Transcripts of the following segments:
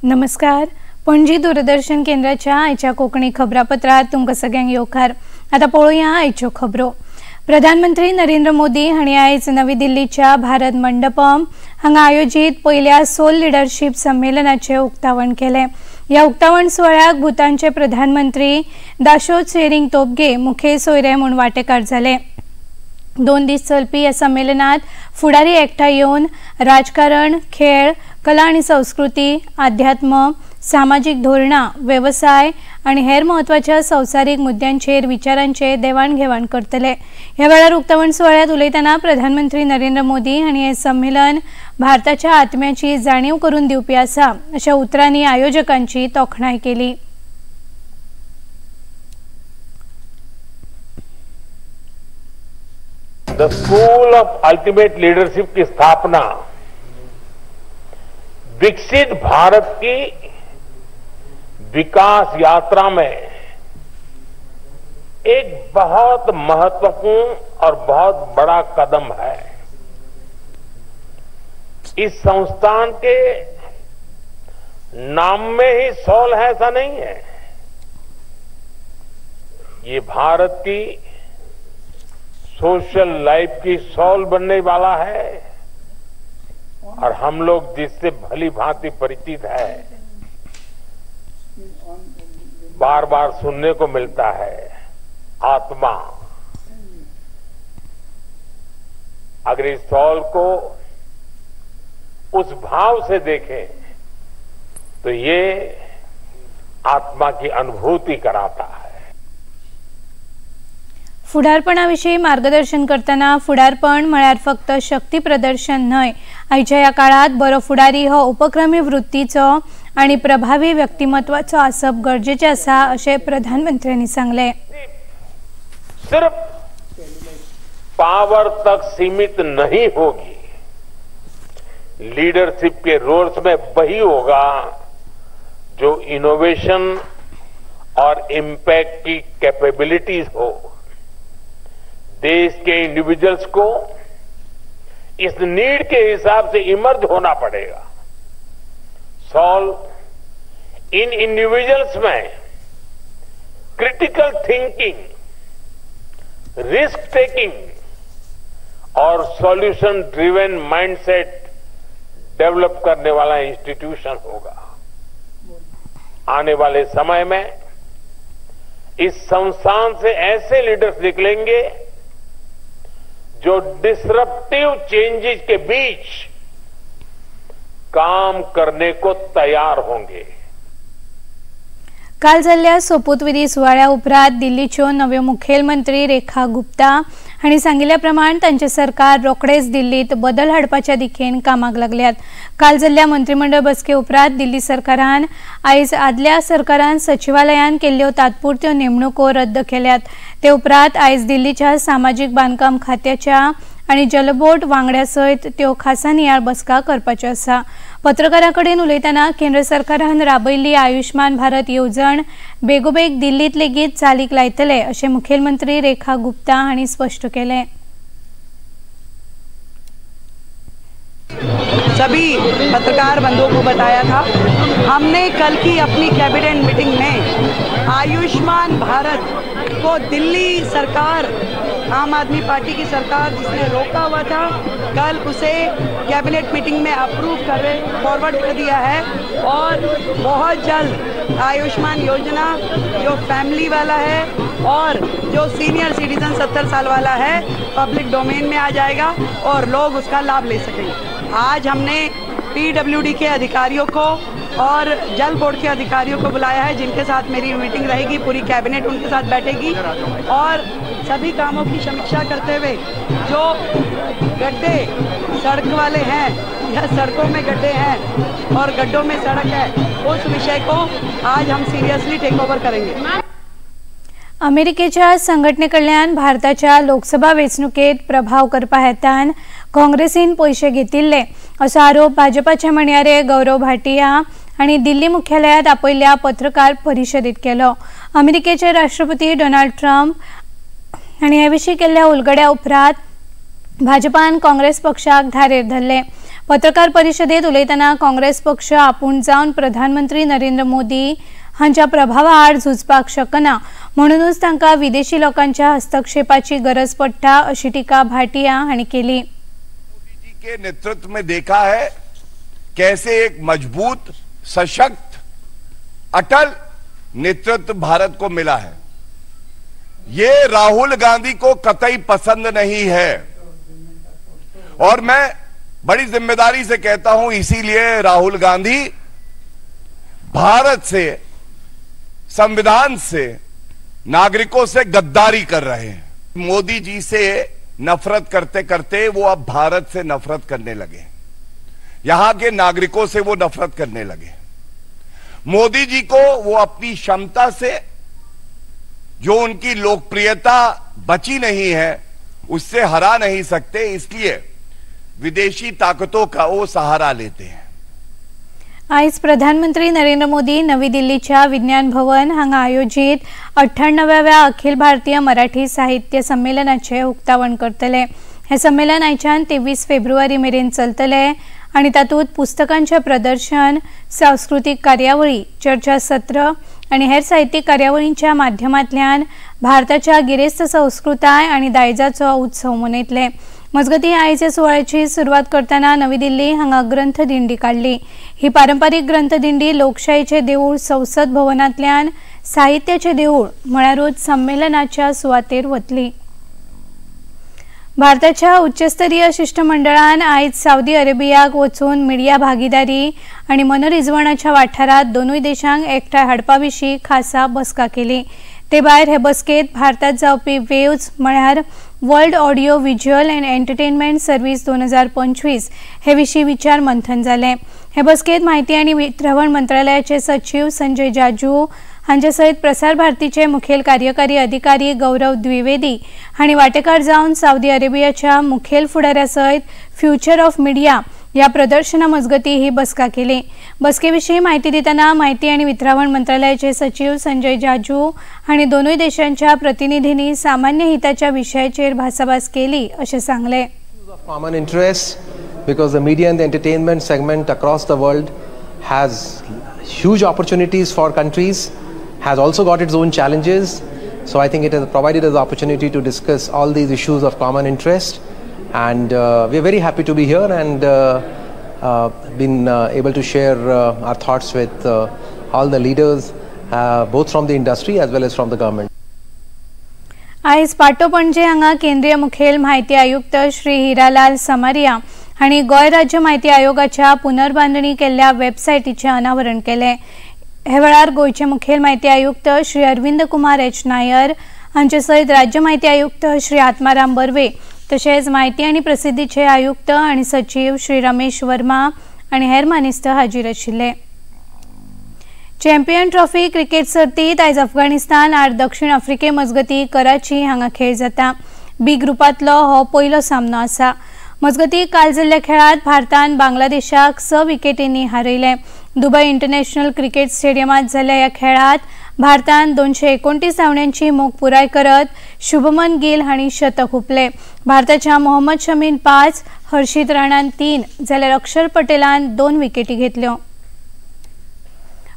नमस्कार, पणजी दूरदर्शन केंद्राच्या आयच्या कोंकणी खबरापत्रात तुमकां सगळ्यांक येवकार। आतां पळोवया आयच्यो खबरो। प्रधानमंत्री नरेंद्र मोदी हांणी आयज नवी दिल्लीच्या भारत मंडपम हांगा आयोजीत पयल्या सोल लिडरशीप संमेलनाचें उक्तावण केलें। ह्या उक्तावण सुवाळ्याक भूतानचे प्रधानमंत्री दाशो त्शेरिंग तोबगे मुखेल सोयरे म्हूण वांटेकार जाले। 2 दीस चलपी ह्या संमेलनात फुडारी एकठांय येवन राजकारण, खेळ, कला आनी संस्कृती, अध्यात्म, सामाजीक धोरणां, वेवसाय आनी हेर म्हत्वाच्या संवसारीक मुद्द्यांचेर विचारांचे देवाण घेवाण करतले। ह्या वेळार उक्तावण सुवाळ्यांत उलयतना प्रधानमंत्री नरेंद्र मोदी हांणी हें संमेलन भारताच्या आत्म्याची जाणीव करून दिवपी आसा अशा उतरांनी आयोजकांची तोखणाय केली। The school of ultimate leadership की स्थापना विकसित भारत की विकास यात्रा में एक बहुत महत्वपूर्ण और बहुत बड़ा कदम है। इस संस्थान के नाम में ही सोल है ऐसा नहीं है, ये भारत की सोशल लाइफ की सोल बनने वाला है और हम लोग जिससे भली भांति परिचित है, बार बार सुनने को मिलता है आत्मा। अगर इस सोल को उस भाव से देखें तो ये आत्मा की अनुभूति कराता है। फुडारपणा विशीं मार्गदर्शन करतना फुडारपण म्हळ्यार फक्त शक्ती प्रदर्शन न्हय, आयच्या ह्या काळात बरो फुडारी हो उपक्रमी वृत्तीचो आनी प्रभावी व्यक्तिमत्वाचो आसप गरजेचें आसा अशें प्रधानमंत्र्यांनी सांगलें। सिर्फ पावर तक सीमित नहीं होगी, लीडरशिप के रोल्स में वही होगा जो इनोवेशन और इम्पैक्ट की कैपेबिलिटीज हो। देश के इंडिविजुअल्स को इस नीड के हिसाब से इमर्ज होना पड़ेगा। सॉल्व इन इंडिविजुअल्स में क्रिटिकल थिंकिंग, रिस्क टेकिंग और सॉल्यूशन ड्रिवन माइंडसेट डेवलप करने वाला इंस्टीट्यूशन होगा। आने वाले समय में इस संस्थान से ऐसे लीडर्स निकलेंगे जो डिसरप्टिव चेंजेस के बीच काम करने को तैयार होंगे। काल जाल्ल्या सोपूतविधी सुवाळ्या उपरांत दिल्लीच्यो नव्यो मुखेलमंत्री रेखा गुप्ता हांणी सांगिल्ल्या प्रमाण तांचें सरकार रोखडेच दिल्लीत बदल हाडपाच्या दिकेन कामाक लागल्यात। काल जाल्ल्या मंत्रिमंडळ बसके उपरांत दिल्ली सरकारान आयज आदल्या सरकारान सचिवालयान केल्ल्यो तात्पुरत्यो नेमणुको रद्द केल्यात। ते उपरांत आयज दिल्लीच्या सामाजीक बांदकाम खात्याच्या आनी जलबोर्ड वांगड्या सयत त्यो खासा नियाळ बसका करपाच्यो आसा। पत्रकारां कडेन उलयतना केंद्र सरकारान राबयल्ली आयुष्मान भारत येवजण बेगोबेग दिल्लीत लेगीत चालीक लायतले अशें मुखेलमंत्री रेखा गुप्ता हांणी स्पश्ट केलें। सभी पत्रकार बंधुओं को बताया था, हमने कल की अपनी कैबिनेट मीटिंग में आयुष्मान भारत को दिल्ली सरकार, आम आदमी पार्टी की सरकार जिसने रोका हुआ था, कल उसे कैबिनेट मीटिंग में अप्रूव कर फॉरवर्ड कर दिया है और बहुत जल्द आयुष्मान योजना जो फैमिली वाला है और जो सीनियर सिटीजन 70 साल वाला है पब्लिक डोमेन में आ जाएगा और लोग उसका लाभ ले सकेंगे। आज हमने पीडब्ल्यूडी के अधिकारियों को और जल बोर्ड के अधिकारियों को बुलाया है, जिनके साथ मेरी मीटिंग रहेगी, पूरी कैबिनेट उनके साथ बैठेगी और सभी कामों की समीक्षा करते हुए जो गड्ढे सड़क वाले हैं या सड़कों में गड्ढे हैं और गड्ढों में सड़क है, उस विषय को आज हम सीरियसली टेक ओवर करेंगे। अमेरिकेच्या संघटनेकडल्यान भारताच्या लोकसभा वेंचणुकेत प्रभाव करपा हेतान काँग्रेसीन पयशे घेतिल्ले असो आरोप भाजपाचे म्हणयारे गौरव भाटिया हांणी दिल्ली मुख्यालयात आपयल्ल्या पत्रकार परिशदेत केलो। अमेरिकेचे राष्ट्रपती डोनाल्ड ट्रम्प हांणी हे विशीं केल्ल्या उलगड्या उपरांत भाजपान काँग्रेस पक्षाक धारेर धरले। पत्रकार परिशदेत उलयतना काँग्रेस पक्ष आपूण जावन प्रधानमंत्री नरेंद्र मोदी हांच्या प्रभावा आड झुजपाक शकना, म्हणूनच तांकां विदेशी लोकांच्या हस्तक्षेपाची गरज पडटा अशी टीका भाटिया हांणी केली। मोदी जी के नेतृत्व में देखा है कैसे एक मजबूत, सशक्त, अटल नेतृत्व भारत को मिला है। ये राहुल गांधी को कतई पसंद नहीं है और मैं बड़ी जिम्मेदारी से कहता हूं, इसीलिए राहुल गांधी भारत से, संविधान से, नागरिकों से गद्दारी कर रहे हैं। मोदी जी से नफरत करते करते वो अब भारत से नफरत करने लगे, यहां के नागरिकों से वो नफरत करने लगे। मोदी जी को वो अपनी क्षमता से, जो उनकी लोकप्रियता बची नहीं है, उससे हरा नहीं सकते, इसलिए विदेशी ताकतों का वो सहारा लेते हैं। आयज प्रधानमंत्री नरेंद्र मोदी नवी दिल्लीच्या विज्ञान भवन हांगा आयोजित 98व्या अखिल भारतीय मराठी साहित्य संमेलनाचे उक्तावण करतले। हे संमेलन आयच्यान 23 फेब्रुवारी मेरेन चलतले आनी तातूंत पुस्तकांचे प्रदर्शन, सांस्कृतीक कार्यावळी, चर्चासत्र आनी हेर साहित्यीक कार्यावळींच्या माध्यमांतल्यान भारताच्या गिरेस्त संस्कृताय आनी दायजाचो उत्सव मनयतले। मजगतीं आयच्या सुवाळ्याची सुरवात करतना नवी दिल्ली हांगा ग्रंथदिंडी काडली। ही पारंपारीक ग्रंथदिंडी लोकशाहीचे देऊळ संसद भवनांतल्यान साहित्याचे देऊळ म्हळ्यारूच संमेलनाच्या सुवातेर वतली। भारताच्या उच्चस्तरीय शिष्टमंडळान आयज सावदी अरेबियाक वचून मिडिया भागीदारी आनी मनरिजवणाच्या वाठारांत दोनूय देशांक एकठांय हाडपा विशीं खासा बसका केली। ते भायर हे बसकेंत भारतात जावपी वेव्ज म्हळ्यार world audio visual and entertainment service 2025 हे विशीं विचार मंथन जालें। हे बसकेंत म्हायती आनी वितरावण मंत्रालयाचे सचीव संजय जाजू हांचे सयत प्रसार भारतीचे मुखेल कार्यकारी अधिकारी गौरव द्विवेदी हांणी वांटेकार जावन सावदी अरेबियाच्या मुखेल फुडाऱ्या सयत फ्युचर ऑफ मिडिया ह्या प्रदर्शना मजगतीं ही बसका केली। बसके विशीं म्हायती दितना म्हायती आनी वितरावण मंत्रालयाचे सचीव संजय जाजू हांणी दोनूय देशांच्या प्रतिनिधींनी सामान्य हिताच्या विशयाचेर भासाभास केली अशें सांगलें। Common interest because the media and the entertainment segment across the world has huge opportunities for countries, has also got its own challenges. So I think it has provided us the opportunity to discuss all these issues of common interest, and we are very happy to be here and been able to share our thoughts with all the leaders, both from the industry as well as from the government. आयज पाटो पणजे हांगा केंद्रीय मुखेल म्हायती आयुक्त श्री हिरालाल समारिया हांणी गोंय राज्य म्हायती आयोगाच्या पुनर्बांदणी केल्ल्या वेबसायटीचें अनावरण केलें। हे वेळार गोंयचे मुखेल म्हायती आयुक्त श्री अरविंद कुमार एच नायर हांचे सयत राज्य म्हायती आयुक्त श्री आत्माराम बर्वे तशेंच म्हायती आनी प्रसिद्धीचे आयुक्त आनी सचीव श्री रमेश वर्मा आनी हेर मानेस्त हाजीर आशिल्ले। चॅम्पियन ट्रॉफी क्रिकेट सर्तीत आयज अफगाणिस्तान आड दक्षिण आफ्रिके मजगतीं कराची हांगा खेळ जाता। बी ग्रुपांतलो हो पयलो सामनो आसा। मजगतीं काल जाल्ल्या खेळांत भारतान बांगलादेशाक 6 विकेटींनी हारयलें। दुबय इंटरनॅशनल क्रिकेट स्टेडियमांत जाल्ल्या ह्या खेळांत भारतान 229 धांवड्यांची मोख पुराय करत शुभमन गिल हांणी शतक हुपलें। भारताच्या मोहम्मद शमीन 5, हर्षित राणान 3 जाल्यार अक्षर पटेलान 2 विकेटी घेतल्यो।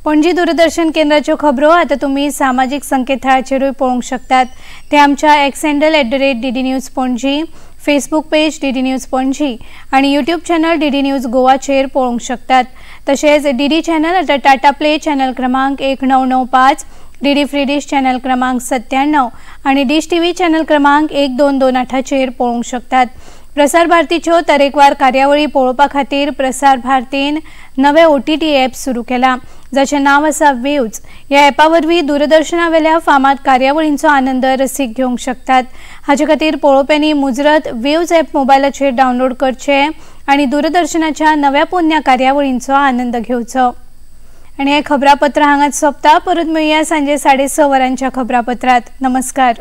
पणजी दूरदर्शन केंद्राच्यो खबरो आतां तुमी सामाजीक संकेतथळाचेरूय पळोवंक शकतात। ते आमच्या X handle @DD News Panaji, Facebook page DD News Panaji आनी यूट्यूब चॅनल डीडी न्यूज गोवाचेर पळोवंक शकतात। तशेंच डीडी चॅनल आतां टाटा प्ले चॅनल क्रमांक 1995, डीडी फ्री डिश चॅनल क्रमांक 97 आनी डिश टीव्ही चॅनल क्रमांक 1228चेर पळोवंक शकतात। प्रसार भारतीच्यो तरेकवार कार्यावळी पळोवपा खातीर प्रसार भारतीन नवे OTT app सुरू केला, जाचें नांव आसा वेव्ज। ह्या ॲपा वरवीं दूरदर्शनावेल्या फामाद कार्यावळींचो आनंद रसीक घेवंक शकतात। हाचे खातीर पळोवप्यांनी मुजरत वेव्ज ॲप मोबायलाचेर डावनलोड करचें आनी दूरदर्शनाच्या नव्या पोन्न्या कार्यावळींचो आनंद घेवचो। आनी हें खबरापत्र हांगाच सोंपता। परत मेळया सांजे 6:30 वरांच्या खबरापत्रांत। नमस्कार।